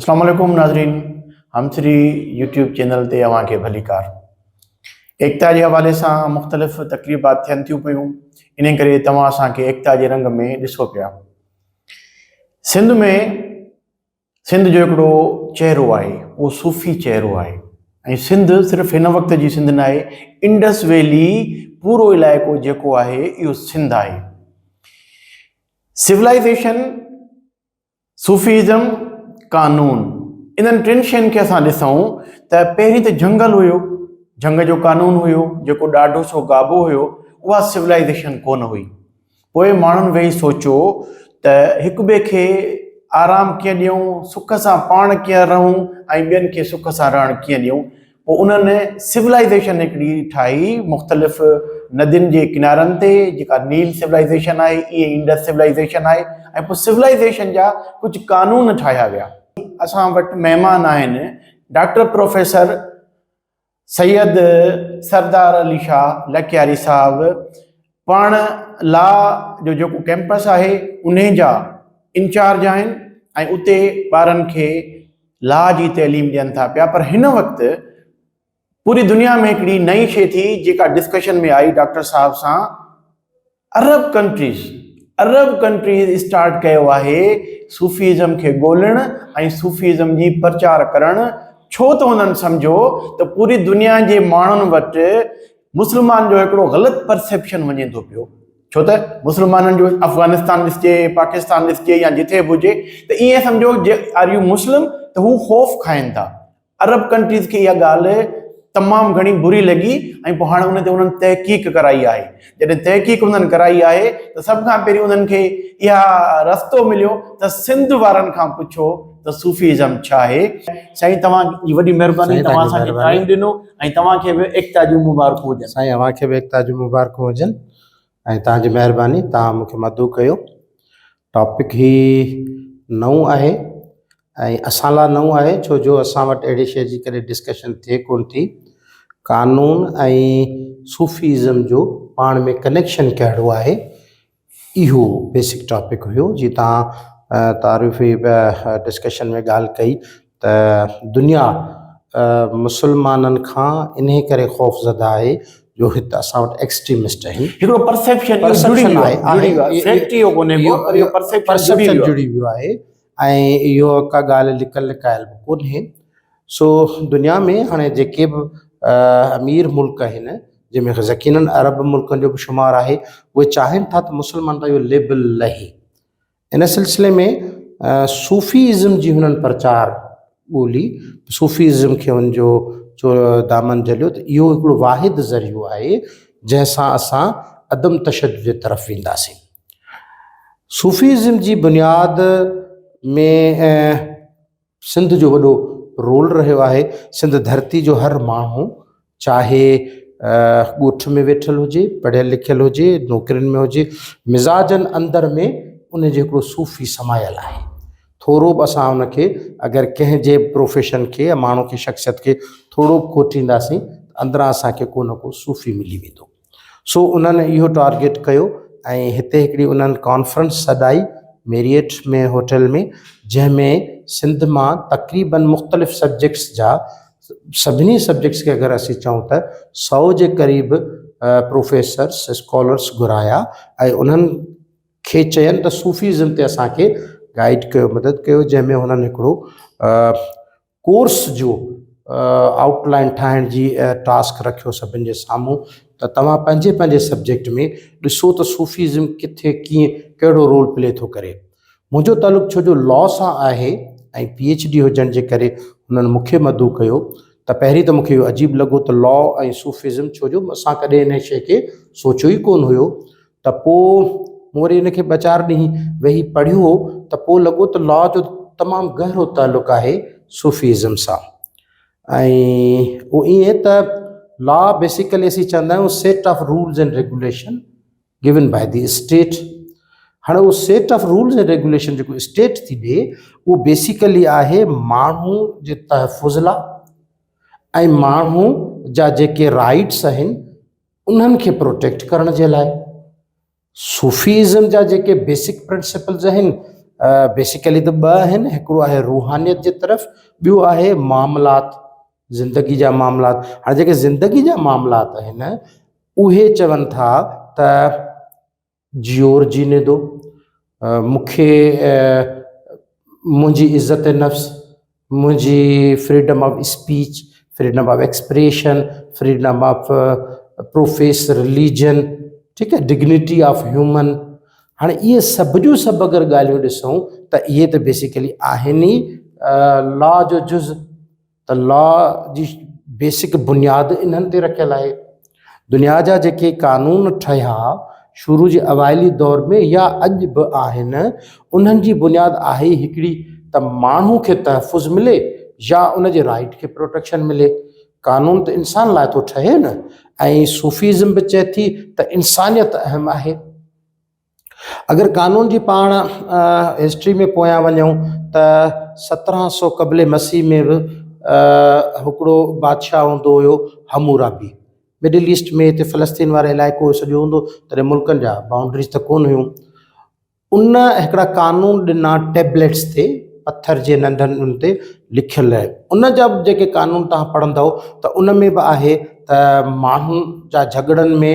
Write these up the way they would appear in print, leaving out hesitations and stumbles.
اسلام عليڪم ناظرين همسري يوٽيوب چينل تي اوهان کي ڀليڪار ايڪتا جي حوالي سان مختلف تقريبات ٿين ٿيون پيون ان ڪري توهان اسان کي ايڪتا جي رنگ ۾ ڏسو پيا سنڌ ۾ سنڌ جو هڪڙو چهرو آهي اهو صوفي چهرو آهي ۽ سنڌ صرف هن وقت جي سنڌ نه آهي انڊس ويلي پورو علائقو جيڪو آهي اهو سنڌ آهي سولائزيشن صوفيزم، قانون، انهن ٽن شين کي اسان ڏسون ته پهرين ته جهنگل هيو، جهنگ جو قانون هيو، جيڪو ڏاڍو سو گابو هيو، اها سولائيزيشن ڪونه هئي. پوء ماڻهن ويهي سوچيو ته هڪ ٻئي کي آرام ڪيئن ڏيون، سک سان پاڻ ڪيئن رهون ۽ ٻين کي سک سان رهڻ ڪيئن ڏيون. پوء انهن سولائيزيشن هڪڙي ٺاهي مختلف ندين جي ڪنارن تي جيڪا نيل سولائيزيشن آهي ائين انڊس سولائيزيشن آهي ۽ پوء سولائيزيشن جا ڪجهه قانون ٺاهيا ويا. اسان وٽ مهمان آهن ڊاڪٽر پروفيسر سيد سردار علي شاهه لڪياري صاحب پاڻ لا جو جيڪو ڪيمپس آهي انهي جا انچارج آهن ۽ اتي ٻارن کي لا جي تعليم ڏين ٿا پيا پر هن وقت پوري دنيا ۾ هڪڙي نئين شي ٿي جيڪا ڊسڪشن ۾ آئي ڊاڪٽر صاحب سان عرب ڪنٽريز عرب ڪنٽريز اسٽارٽ ڪيو آهي صوفيزم کي ڳولڻ ۽ صوفيزم جي پرچار ڪرڻ ڇو ته هنن سمجهيو ته پوري دنيا جي ماڻهن وٽ مسلمان جو هڪڙو غلط پرسيپشن وڃي ٿو پيو ڇو ته مسلمانن جو افغانستان ڏسجي پاڪستان ڏسجي يا جٿي به هجي ته ائين سمجهو جي آر يو مسلم ته هو خوف کائن ٿا عرب ڪنٽريز کي اها ڳالهه تمام گهڻي بري لڳي ۽ پوء هاڻي ان تي انهن تحقيق ڪرائي آهي جڏهن تحقيق انهن ڪرائي آهي ته سڀ کان پهرين انهن کي اها رستو مليو ته سنڌ وارن کان پڇو ته صوفيزم ڇا آهي سائين توهان جي وڏي مهرباني توهان اسان کي ٽائيم ڏنو ۽ توهان کي به ايڪتا جون مبارڪون هجن. سائين اوهان کي به ايڪتا جون مبارڪون هجن ۽ توهان جي مهرباني توهان مون کي مدعو ڪيو ٽاپڪ هي نئون آهي ۽ اسان لاء نئون آهي ڇو جو اسان وٽ اهڙي شيء جي ڪڏهن ڊسڪشن ٿئي ڪونه ٿي قانون ۽ صوفيزم جو پاڻ ۾ ڪنيڪشن ڪهڙو آهي اهو بيسڪ ٽاپڪ هيو جي تان تعارفي ڊسڪشن ۾ ڳالهه ڪئي ته دنيا مسلمانن کان انهي ڪري خوف زده آهي جو هت اسان وٽ ايڪسٽريمسٽ آهن. هڪڙو پرسيپشن اهو جڙي ويو آهي، فيڪٽ اهو ڪونهي ڪو پر اهو پرسيپشن جڙي ويو آهي ۽ اهو ڪا ڳالهه لڪل لڪايل به ڪونهي. سو دنيا ۾ هاڻي جيڪي به امير ملڪ آهن جنهن ۾ يقينن عرب ملڪن جو به شمار آهي اهي چاهين ٿا ته مسلمان تان اهو ليبل لهي. ان سلسلي ۾ صوفي ازم جي هنن پرچار ڳولي صوفي ازم کي هن جو دامن جهليو ته اهو هڪڙو واحد ذريعو آهي جنهن سان اسان عدم تشدد جي طرف وينداسين. صوفي ازم جي بنياد ۾ سنڌ جو وڏو رول رهيو آهي سنڌ ڌرتي جو هر ماڻهو چاهي ڳوٺ ۾ ويٺل هجي پڙهيل لکيل هجي نوڪرين ۾ هجي مزاجن اندر ۾ ان جو هڪڙو صوفي سمايل آهي ٿورو به اسان ان کي اگر ڪنهن جي پروفيشن کي يا ماڻهو کي شخصيت کي ٿورو به کوٽينداسين اندران اسان کي ڪو نه ڪو صوفي ملي ويندو سو انهن اهو ٽارگيٽ ڪيو ۽ هتي هڪڙي انهن ڪانفرنس سڏائي ميريٽ ۾ هوٽل ۾ جنهن ۾ سنڌ مان تقريبن مختلف سبجيڪٽس جا سڀني سبجيڪٽس کي اگر اسين چئون ته سو جي قريب پروفيسرس اسڪالرس گهرايا ۽ انهن کي چين ته صوفيزم تي اسان کي گائيڊ ڪيو مدد ڪيو جنهن ۾ انهن هڪڙو ڪورس جو آئوٽ لائن ٺاهڻ جي ٽاسڪ رکيو سڀن جي سامهون ته توهان پنهنجي پنهنجي سبجيڪٽ ۾ ڏسو ته صوفيزم ڪٿي ڪيئن ڪهڙو رول پلي ٿو ڪري. منهنجو تعلق ڇو جو لا سان آهي ۽ پي ايڇ ڊي هجڻ جي ڪري هنن مون کي مدعو ڪيو ته پهرين ته مون کي اهو عجيب لڳو ته لا ۽ صوفيزم ڇو جو اسان ڪڏهن انهي شيء کي سوچيو ئي ڪونه هيو ته پوء مون وري ان کي ٻه چار ڏينهن ويهي پڙهيو ته پوء لڳو ته لا جو تمام گهرو تعلق آهي صوفيزم سان ۽ اهو ائين ته لا بيسيڪلي اسين چوندا آهيون set of rules and regulation given by the state هاڻي اهو set of rules and regulation جيڪو اسٽيٽ ٿي ڏي اهو بيسيڪلي آهي ماڻهو جي تحفظ لا ۽ ماڻهو جا جيڪي رائٽس آهن انهن کي پروٽيڪٽ ڪرڻ جي لاء صوفي ازم جا جيڪي بيسڪ پرنسپلز آهن بيسيڪلي ته ٻه آهن، هڪڙو آهي روحانيت جي طرف، ٻيو آهي معاملات، زندگي جا معاملات. هاڻي جيڪي زندگي جا معاملات آهن اهي چون ٿا ته جيور جيني دو، مون کي منهنجي عزت نفس، منهنجي freedom of speech, freedom of expression, freedom of profess religion, ٺيڪ آهي، ڊگنيٽي آف هيومن. هاڻي اهي سڀ جون سڀ اگر ڳالهيون ڏسون ته اهي ته بيسيڪلي آهن ئي لا جو جز. ته لا جي بيسڪ بنياد انهن تي رکيل آهي. دنيا جا جيڪي قانون ٺهيا شروع جي اوائلي دور ۾ يا اڄ به آهن انهن جي بنياد آهي ئي هڪڙي ته ماڻهو کي تحفظ ملي يا ان جي رائيٽ کي پروٽيڪشن ملي. قانون ته انسان لاء ٿو ٺهي نه ۽ صوفيزم به چئي ٿي ته انسانيت اهم آهي. اگر قانون جي پاڻ هسٽري ۾ پويان وڃون ته 1700 قبل مسيح ۾ به هڪڙو بادشاهه هوندو هيو حمورابي. مڊل ايسٽ ۾ هتي فلسطين وارو علائقو سڄو هوندو تڏهن ملڪن جا بائونڊريز ته ڪونه هيون. ان هڪڙا قانون ڏنا ٽيبليٽس تي پٿر جي ننڍن ان تي لکيل ان جا به جيڪي قانون توهان پڙهندؤ ته ان ۾ به آهي ته ماڻهن جا جهڳڙن ۾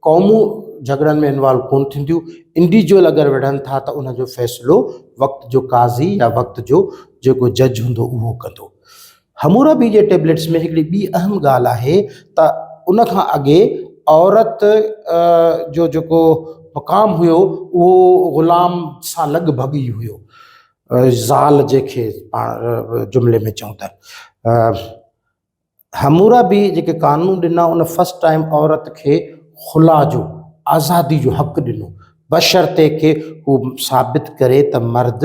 قومون جهڳڙن ۾ انوالو ڪونه ٿينديون، انڊيوجوئل اگر وڙهن ٿا ته ان جو فيصلو وقت جو قاضي يا وقت جو جيڪو جج هوندو اهو ڪندو. حمورابي جي ٽيبليٽس ۾ هڪڙي ٻي اهم ڳالهه آهي ته ان کان اڳي عورت جو جيڪو مقام هيو اهو غلام سان لڳ ڀڳ ئي هيو، زال جنهن کي پاڻ جملي ۾ چئون ته. حمورابي جيڪي قانون ڏنا ان فرسٽ ٽائيم عورت کي خلا جو، آزادي جو حق ڏنو بشرطيڪ هو ثابت ڪري ته مرد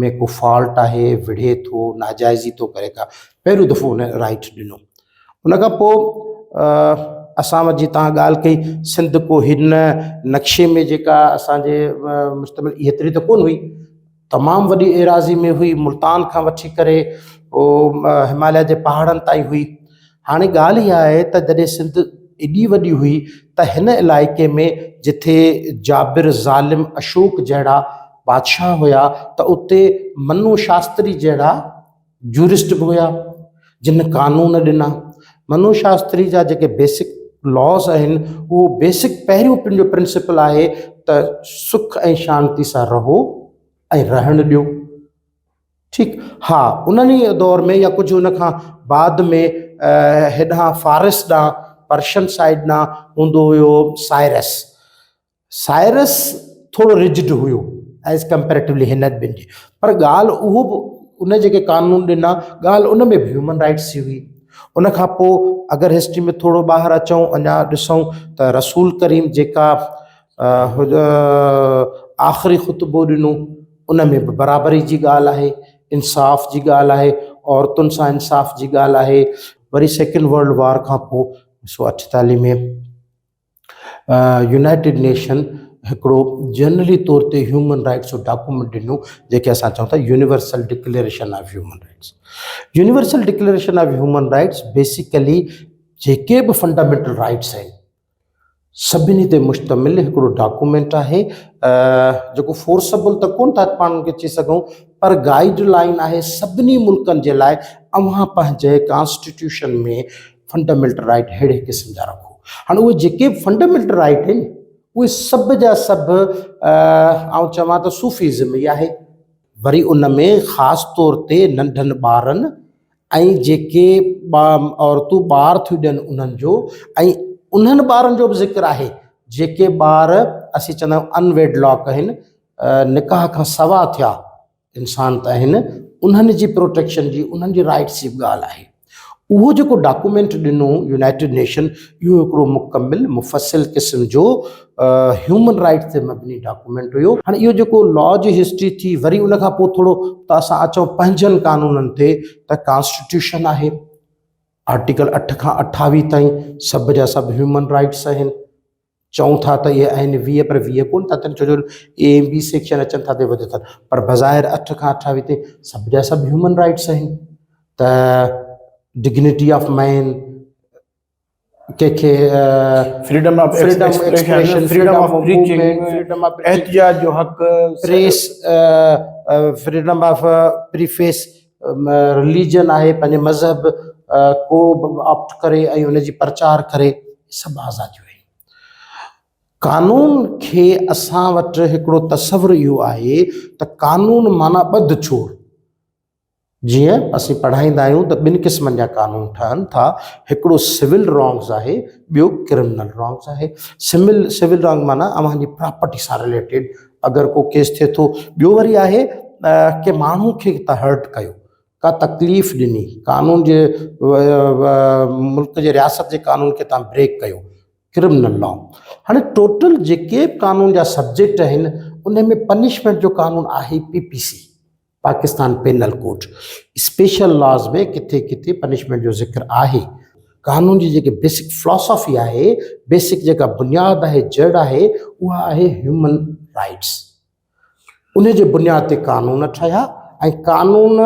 ۾ ڪو فالٽ آهي، وڙهي ٿو، ناجائزي ٿو ڪري ڪا، پهريون دفعو ان رائيٽ ڏنو. ان کان پوء اسان وٽ جي تان ڳالهه ڪئي سنڌ ڪو هن نقشي ۾ جيڪا اسان جي مشتمل ايتري ته ڪونه هئي، تمام وڏي ايراضي ۾ هئي، ملتان کان وٺي ڪري هماليه جي پهاڙن تائين هئي. هاڻي ڳالهه اها آهي ته جڏهن سنڌ ايڏي وڏي هئي ته هن علائقي ۾ جٿي جابر ظالم اشوڪ جهڙا بادشاهه هيا ته اتي منو شاستري جهڙا جورسٽ به هيا جن قانون ڏنا. منو شاستري جا جيڪي بيسڪ لاز آهن اهو بيسڪ پهريون پنهنجو پرنسپل آهي ته سک ۽ شانتي سان رهو ۽ رهڻ ڏيو. ٺيڪ ها انهن ئي دور ۾ يا ڪجهه ان کان بعد ۾ هيڏانهن فارس ڏانهن پرشن سائيڊ ڏانهن هوندو هيو سائرس. سائرس ٿورو رجڊ هيو ايز ڪمپيريٽولي هنن ٻن جي پر ڳالهه اهو به ان جيڪي قانون ڏنا ڳالهه ان ۾ به هيومن رائٽس جي هئي ان کان پوء اگر هسٽري ۾ ٿورو ٻاهر اچون اڃا ڏسون ته رسول ڪريم جيڪا آخري خطبو ڏنو ان ۾ به برابري جي ڳالهه آهي انصاف جي ڳالهه آهي عورتن سان انصاف جي ڳالهه آهي وري سيڪنڊ ورلڊ وار کان پوء 1948 ۾ يونائيٽيڊ نيشن هڪڙو جنرلي طور تي هيومن رائٽس جو ڊاڪومينٽ ڏنو جنهن کي اسان چئون ٿا universal declaration of human rights. Universal declaration of human rights basically جيڪي به فنڊامينٽل رائٽس آهن سڀني تي مشتمل هڪڙو ڊاڪومينٽ آهي جيڪو فورسبل ته ڪونه ٿا پاڻ کي چئي سگهون پر گائيڊ لائن آهي سڀني ملڪن جي لاء اوهان پنهنجي ڪانسٽيٽيوشن ۾ فنڊامينٽل رائيٽ ههڙي قسم جا رکو. هاڻي اهي جيڪي به فنڊامينٽل رائيٽ آهن اهي سڀ جا سڀ آئون چوان ته صوفيزم ئي آهي. وري ان ۾ خاص طور تي ننڍن ٻارن ۽ جيڪي عورتون ٻار ٿيون ڏين انهن جو ۽ انهن ٻارن جو به ذڪر آهي جيڪي ٻار اسين چوندا آهيون ان ويڊ لاڪ آهن نڪاح کان سوا ٿيا انسان ته آهن انهن جي پروٽيڪشن جي انهن جي رائٽس جي به ڳالهه آهي اهو جيڪو ڊاڪومينٽ ڏنو يونائيٽيڊ نيشن اهو هڪڙو مڪمل مفصل قسم جو هيومن رائٽس تي مبني ڊاڪومينٽ هيو. هاڻي اهو جيڪو لا جي هسٽري ٿي وري ان کان پوء ٿورو ته اسان اچون پنهنجن قانونن تي ته ڪانسٽيٽيوشن آهي آرٽيڪل 8 کان 28 تائين سڀ جا سڀ هيومن رائٽس آهن. چئون ٿا ته اهي آهن 20 پر 20 ڪونه ٿا ٿين ڇو جو اي ۽ بي سيڪشن اچن ٿا ته وڌي ٿا پر بظاهر 8 کان 28 تائين سڀ جا سڀ هيومن رائٽس آهن ته ڊگنيٽي آف مين، ڪنهن کي freedom of expression, freedom of preaching, freedom of احتجاج جو حق، press, freedom of preface, religion آهي پنهنجي مذهب ڪو به آپٽ ڪري ۽ ان جي پرچار ڪري، سڀ آزاديون آهن. قانون کي اسان وٽ هڪڙو تصور اهو آهي ته قانون معنيٰ ٻڌ ڇوڙ. جيئن اسين پڙهائيندا آهيون ته ٻن قسمن جا قانون ٺهن ٿا، هڪڙو سول رانگز آهي، ٻيو ڪرمنل رانگز آهي. سول سول رانگ معنيٰ اوهان جي پراپرٽي سان رليٽيڊ اگر ڪو ڪيس ٿئي ٿو. ٻيو وري آهي ڪنهن ماڻهو کي تان هرٽ ڪيو، ڪا تڪليف ڏني، قانون جي ملڪ جي رياست جي قانون کي تان بريڪ ڪيو، ڪرمنل لا. هاڻي ٽوٽل جيڪي به قانون جا سبجيڪٽ آهن ان ۾ پنشمينٽ جو قانون آهي P P C. Pakistan penal code special laws ۾ ڪٿي ڪٿي پنشمينٽ جو ذڪر آهي. قانون جي جيڪي بيسڪ فلاسافي آهي، بيسڪ جيڪا بنياد آهي، جڙ آهي، اها آهي هيومن رائٽس. ان جي بنياد تي قانون ٺهيا ۽ قانون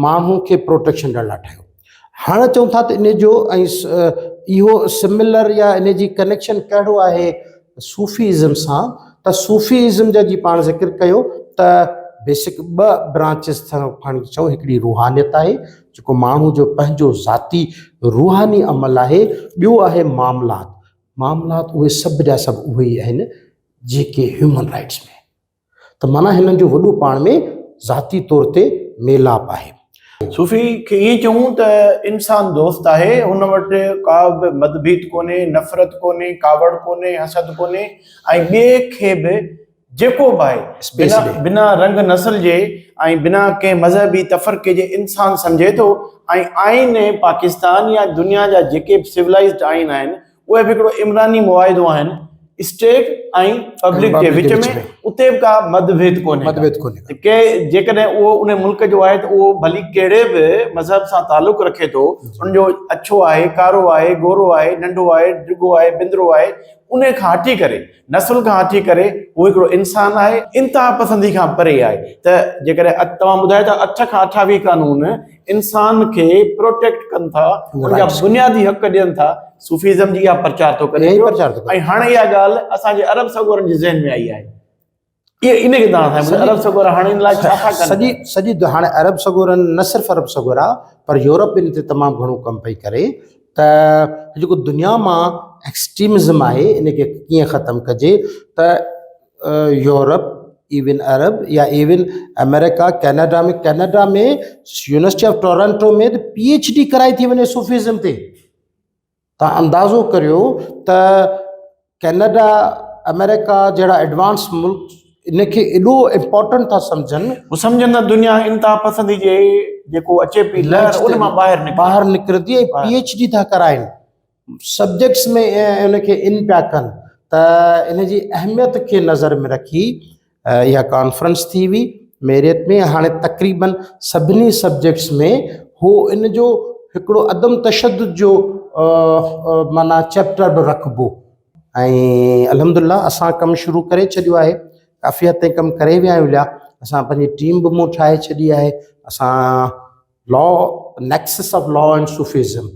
ماڻهو کي پروٽيڪشن ڏيڻ لاء ٺهيو. هاڻ چئون ٿا ته ان جو ۽ اهو سملر يا ان جي ڪنيڪشن ڪهڙو آهي صوفي ازم سان ته صوفي ازم جا جي پاڻ ذڪر ڪيو ته بيسڪ ٻه برانچز ٿا پاڻ چئون، هڪڙي روحانيت آهي جيڪو ماڻهو جو پنهنجو ذاتي روحاني عمل آهي، ٻيو آهي معاملات. معاملات اهي سڀ جا سڀ اهي ئي آهن جيڪي هيومن رائٽس ۾ ته معنيٰ هنن جو وڏو پاڻ ۾ ذاتي طور تي ميلاپ آهي. صوفي کي ائين چئون ته انسان دوست آهي، هن وٽ ڪا به متڀيد ڪونهي، نفرت ڪونهي، ڪاوڙ ڪونهي، حسد ڪونهي ۽ ٻئي کي به جيڪو به آهي بنا رنگ نسل جي ۽ بنا ڪنهن مذهبي تفرقي جي انسان سمجهي ٿو ۽ آئين پاڪستان يا دنيا جا جيڪي به سولائيزڊ آئين آهن اهي به هڪڙو عمراني معاهدو آهن اسٽيٽ ۽ پبلڪ جي وچ ۾ اتي به ڪا متڀيد ڪونهي متڀيد ڪونهي ته ڪي جيڪڏهن اهو ان ملڪ جو آهي ته اهو ڀلي ڪهڙي به مذهب سان تعلق رکي ٿو ان جو اڇو آهي ڪارو آهي گورو آهي ننڍو آهي ڊگهو آهي بندرو آهي ان کان هٽي ڪري نسل کان هٽي ڪري هو هڪڙو انسان آهي انتها پسندي کان پري آهي ته جيڪڏهن توهان ٻڌايو ته 8 کان 28 قانون انسان کي پروٽيڪٽ ڪن ٿا ان جا بنيادي حق ڏين ٿا. صوفيزم جي اها پرچار ٿو ڪري پيو ۽ هاڻي اها ڳالهه اسان جي عرب سڳورن جي ذهن ۾ آئي آهي. اهي ان کي توهان سائين عرب سڳورا هاڻي ان لاء ڇا ٿا ڪن؟ سڄي سڄي هاڻي عرب سڳورن نه صرف عرب سڳورا پر يورپ ان تي تمام گهڻو ڪم پئي ڪري ته جيڪو دنيا مان ايڪسٽريمزم آهي ان کي ڪيئن ختم ڪجي ته يورپ ايون عرب يا even America Canada ۾ Canada ۾ university of Toronto ۾ ته پي ايڇ ڊي ڪرائي ٿي وڃي صوفيزم تي. تان اندازو ڪريو ته ڪينيڊا آمريڪا جهڙا ايڊوانس ملڪ ان کي ايڏو امپورٽنٽ ٿا سمجهن. هو سمجهن ته دنيا انتها پسندي جي جيڪو اچي پئي لهر ان مان ٻاهر نڪري. ٻاهر نڪرندي ۽ پي ايڇ ڊي ٿا ڪرائين. سبجيڪٽس ۾ ان کي ان پيا ڪن ته ان جي اهميت کي نظر ۾ رکي اها ڪانفرنس ٿي هئي ميريت ۾ هاڻي تقريبن سڀني سبجيڪٽس ۾ هو ان جو هڪڙو عدم تشدد جو معنيٰ چيپٽر به رکبو ۽ الحمد لله اسان ڪم شروع ڪري ڇڏيو آهي ڪافي حد تائين ڪم ڪري ويا آهيون ليا اسان پنهنجي ٽيم به مون ٺاهي ڇڏي آهي اسان law nexus of law and Sufism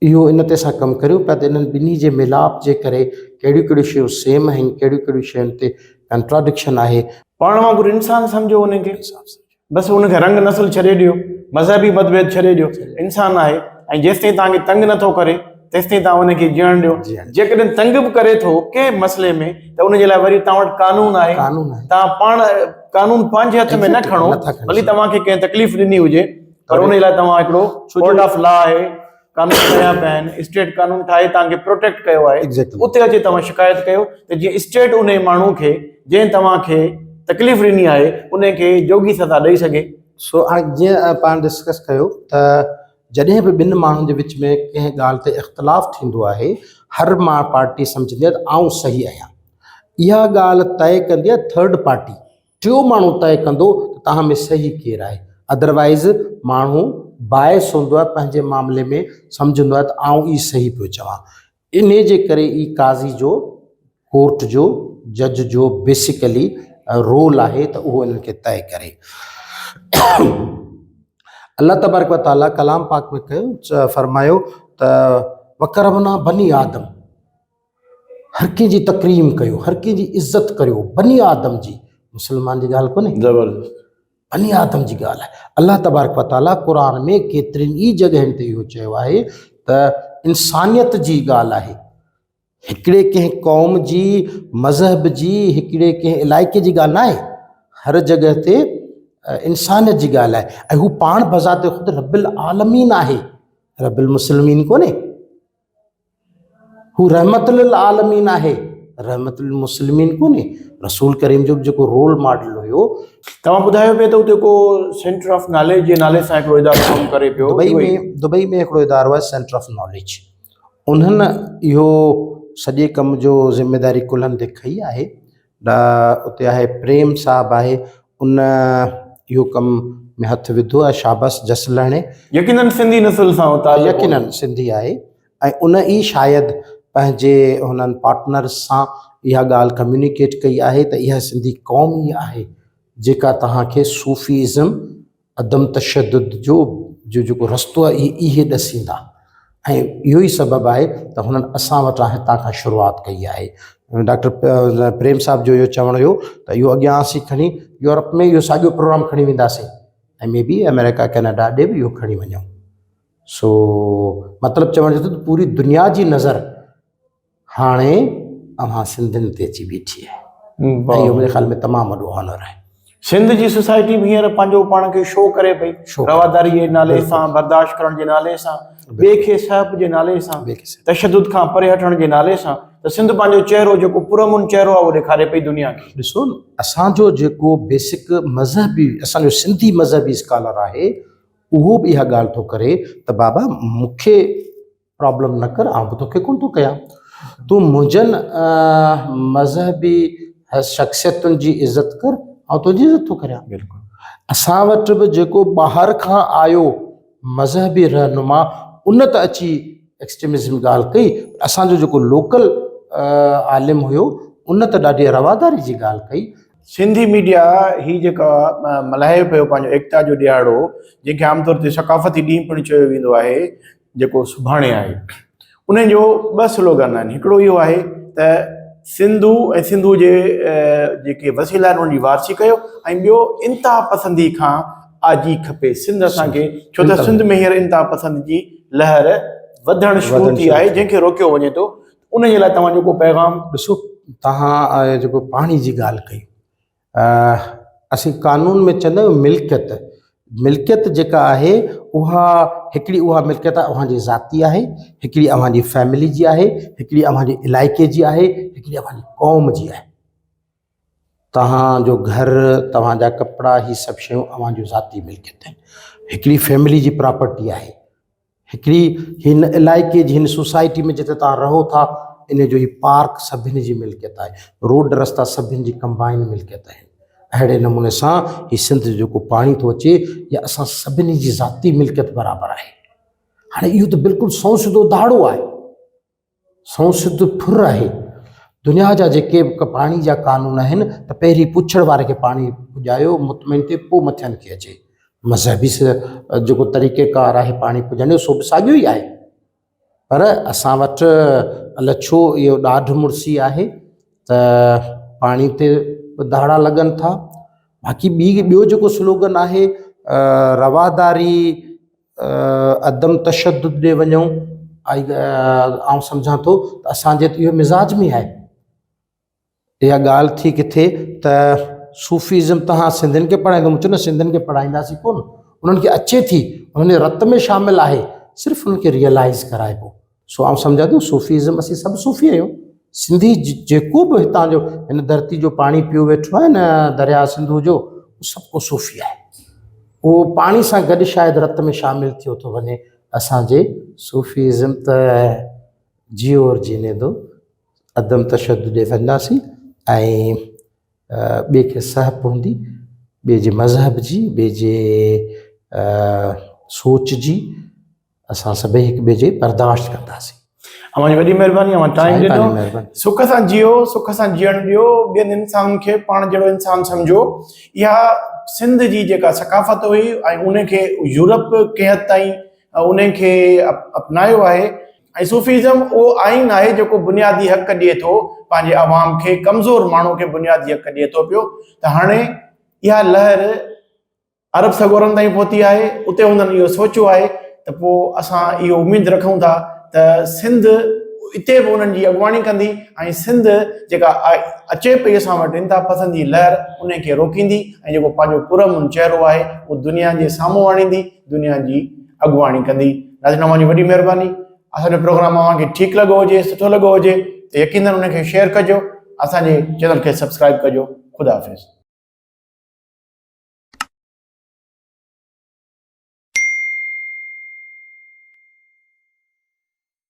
اهو ان تي اسان ڪم ڪريون پيا ته انهن ٻنهي جي ميلاپ جي ڪري ڪهڙيون ڪهڙيون شيون سيم آهن ڪهڙيون ڪهڙيون شين تي ڪنٽراڊڪشن آهي. پاڻ وانگر انسان سمجهو انهن کي بس ان کي رنگ نسل ڇڏي ڏيو مذهبي متڀيد ڇڏي ڏيو انسان آهي ۽ جيستائين توهان کي تنگ نٿو ڪري تيستائين توهان ان کي جيئڻ ڏيو جيڪڏهن تنگ به ڪري ٿو ڪنهن مسئلي ۾ ته ان جي لاء وري توهان وٽ قانون آهي توهان پاڻ قانون پنهنجي هٿ ۾ نه کڻو ڀلي توهان کي ڪنهن تڪليف ڏني هجي پر ان لاء توهان هڪڙو ڪورٽ آف لا آهي قانون ٺاهيا پيا آهن اسٽيٽ قانون ٺاهي توهان کي پروٽيڪٽ ڪيو آهي اتي اچي توهان شڪايت ڪيو ته جيئن اسٽيٽ ان ماڻهو کي جنهن توهان کي تڪليف ڏني آهي ان کي جوڳي سزا ڏئي سگهي. سو هاڻي جيئن پاڻ ڊسڪس ڪيو ته جڏهن به ٻن ماڻهن جي وچ ۾ ڪنهن ڳالهه تي اختلاف ٿيندو آهي هر پارٽي سمجهندي آهي ته آئون صحيح آهيان اها ڳالهه طئي ڪندي آهي ٿرڊ پارٽي ٽيون ماڻهو طئي ڪندو ته توهان ۾ صحيح ڪير آهي. ادروائيز ماڻهو باعث هوندو آهي پنهنجي معاملي ۾ سمجهندو آهي ته آئون ئي صحيح پيو چوان. انهي جي ڪري ئي قاضي جو، ڪورٽ جو، جج جو بيسيڪلي رول آهي ته اهو انهن کي طئي ڪري. الله تبارڪ و تعاليٰ ڪلام پاڪ ۾ ڪيو فرمايو ته. وڪرمنا بني آدم هر ڪنهن جي تڪريم ڪيو هر ڪنهن جي عزت ڪريو بني آدم جي مسلمان جي ڳالهه ڪونهي زبردست بني آدم جي ڳالهه آهي الله تبارڪ وتعاليٰ قرآن ۾ ڪيترين ئي جڳهين تي اهو چيو آهي ته انسانيت جي ڳالهه آهي هڪڙي ڪنهن قوم جي، مذهب جي، هڪڙي ڪنهن علائقي جي ڳالهه ناهي، هر جڳهه تي انسانيت جي ڳالهه آهي ۽ هو پاڻ بذات خود رب العالمين آهي، رب المسلمين ڪونهي. هو رحمت للعالمين آهي، رحمت للمسلمين ڪونهي. رسول ڪريم جو به جيڪو رول ماڊل هيو. توهان ٻڌايو پئي ته اتي ڪو سينٽر آف ناليج جي نالي سان هڪڙو ادارو ڪم ڪري پيو. دبئي ۾ هڪڙو ادارو آهي سينٽر آف ناليج. انهن اهو سڄي ڪم جو ذميداري ڪلهن تي کنئي آهي. اتي آهي پريم صاحب آهي ان اهو ڪم ۾ هٿ وڌو آهي شابس جس لهڻي. يقينن سنڌي نسل سان تعلق هوندو. يقينن سنڌي آهي ۽ ان ئي شايد پنهنجي هنن پارٽنرز سان اها ڳالهه ڪميونيڪيٽ ڪئي آهي ته اها سنڌي قوم ئي آهي جيڪا توهان کي صوفي ازم عدم تشدد جو جو جيڪو رستو آهي اهي اهي ڏسيندا ۽ اهو ئي سبب آهي ته هنن اسان وٽان هتان کان شروعات ڪئي آهي ڊاڪٽر پريم صاحب جو اهو چوڻ هيو ته اهو اڳيان اسين کڻي يورپ ۾ اهو ساڳيو پروگرام کڻي وينداسين ۽ مي بي آمريڪا ڪينيڊا ڏي به اهو کڻي وڃون سو مطلب چوڻ جو ته پوري دنيا جي نظر هاڻي اوهان سنڌين تي اچي بيٺي آهي ۽ اهو منهنجي خيال ۾ تمام وڏو آنر آهي. سنڌ جي سوسائٽي به هينئر پنهنجو پاڻ کي شو ڪري پئي، رواداري جي نالي سان، برداشت ڪرڻ جي نالي سان، ٻئي کي سهپ جي نالي سان، تشدد کان پري هٽڻ جي نالي سان ته سنڌ پنهنجو چهرو جيڪو پرامن چهرو آهي اهو ڏيکاري پئي دنيا کي. ڏسو اسان جو جيڪو بيسڪ مذهبي اسان جو سنڌي مذهبي اسڪالر آهي اهو به اها ڳالهه ٿو ڪري ته بابا مون کي پرابلم نه ڪر آئون به توکي ڪونه ٿو ڪيان تون منهنجن مذهبي شخصيتن جي عزت ڪر آئون تنهنجي عزت ٿو ڪريان بلڪل اسان وٽ به جيڪو ٻاهر کان آيو مذهبي رهنما ان ته اچي ايڪسٽريمزم ڳالهه ڪئي اسان جو جيڪو لوڪل عالم هيو ان ته ڏاڍي رواداري جي ڳالهه ڪئي سنڌي ميڊيا هي جيڪا ملهائي پيو پنهنجو ايڪتا جو ڏهاڙو جنهن کي عام طور تي ثقافتي ڏينهن پڻ چيو ويندو آهي جيڪو سڀاڻي آهي انهن جو ٻه سلوگن آهن هڪڙو اهو آهي ته سنڌو ۽ سنڌو جي جيڪي وسيلا آهن انهن جي وارثي ڪيو ۽ ٻيو انتها پسندي کان آجي کپي سنڌ اسان کي ڇو ته سنڌ ۾ هينئر انتها پسند جي لهر وڌڻ شروع ٿي آهي جنهن کي روڪيو وڃي ٿو ان جي لاء توهان جو ڪو پيغام؟ ڏسو توهان جيڪو پاڻي جي ڳالهه ڪئي اسين قانون ۾ چوندا آهيون ملڪيت ملڪيت جيڪا آهي اها هڪڙي اها ملڪيت اوهان جي ذاتي آهي هڪڙي اوهان جي فيملي جي آهي هڪڙي اوهان جي علائقي جي آهي هڪڙي اوهان جي قوم جي آهي توهان جو گهر توهان جا ڪپڙا هي سڀ شيون اوهان جون ذاتي ملڪيت آهن هڪڙي فيملي جي پراپرٽي آهي هڪڙي هن علائقي جي هن سوسائٽي ۾ جتي توهان رهو ٿا ان جو هي پارڪ سڀني جي ملڪيت آهي روڊ رستا سڀني جي ڪمبائن ملڪيت آهن اهڙي نموني سان هي سنڌ جو جيڪو پاڻي ٿو اچي يا اسان سڀني جي ذاتي ملڪيت برابر آهي هاڻي اهو ته بلڪل سنئون سڌو ڌاڙو آهي سنئون سڌ ڦر آهي. دنيا جا جيڪي به پاڻي جا قانون آهن ته پهرين پڇڙ واري کي پاڻي پڄايو مطمئن ٿئي پوء مٿين کي اچي. مذهبي جيڪو طريقه ڪار آهي پاڻي پڄائڻ جو سو به ساڳيو ئي آهي. پر اسان وٽ الائي ڇو اهو ڏاڍ مڙسي آهي ته پاڻي تي به ڌاڙا لڳن ٿا. باقي ٻي ٻيو جيڪو سلوگن آهي رواداري عدم تشدد ڏي وڃون آئون سمجهان ٿو ته اسان جي ته اهو مزاج ۾ آهي اها ڳالهه ٿي ڪٿي ته صوفيزم تهان سنڌين کي پڙهائيندو مون چيو نه سنڌين کي پڙهائينداسين ڪون انهن کي اچي ٿي انهن جي رت ۾ شامل آهي صرف انهن کي ريئلائز ڪرائبو سو آئون سمجهان ٿو صوفيزم اسين سڀ صوفي آهيون سنڌي جيڪو به هتان جو هن ڌرتي جو پاڻي پيو ويٺو آهي نه درياء سنڌو جو سڀ ڪو صوفي آهي اهو پاڻي سان گڏ شايد رت ۾ شامل ٿيو ٿو وڃي. اسان جي صوفي ازم ته جيو اور جيني دو، عدم تشدد ڏي وينداسين ۽ ٻئي کي سهپ هوندي، ٻئي جي مذهب جي، ٻئي جي سوچ جي. اسان سڀئي هڪ ٻئي جي برداشت ڪنداسين. اوهان جي وڏي مهرباني اوهان ٽائيم ڏنو. سک سان جيئو سک سان جيئڻ ڏيو ٻين انسانن کي پاڻ جهڙو انسان سمجهو اها سنڌ جي جيڪا ثقافت هئي ۽ ان کي يورپ ڪنهن حد تائين ان کي اپنايو آهي. ۽ صوفيزم اهو آئين آهي جيڪو بنيادي حق ڏئي ٿو پنهنجي عوام کي، ڪمزور ماڻهو کي بنيادي حق ڏئي ٿو پيو ته هاڻي اها لهر عرب سڳورن تائين پهتي آهي، اتي هنن اهو سوچيو آهي ته پوء اسان اهو اميد رکون ٿا ته سنڌ اتي به انهن جي اڳواڻي ڪندي ۽ سنڌ جيڪا اچي پئي اسان وٽ انتها پسندي لهر ان کي روڪيندي ۽ جيڪو پنهنجو پرامن چهرو آهي اهو دنيا جي سامهون آڻيندي، دنيا جي اڳواڻي ڪندي. ناظرين اوهان جي وڏي مهرباني اسان جو پروگرام اوهان کي ٺيڪ لڳو هجي سٺو لڳو هجي ته يقينن ان کي شيئر ڪجو اسان جي چينل کي سبسڪرائب ڪجو خدا حافظ.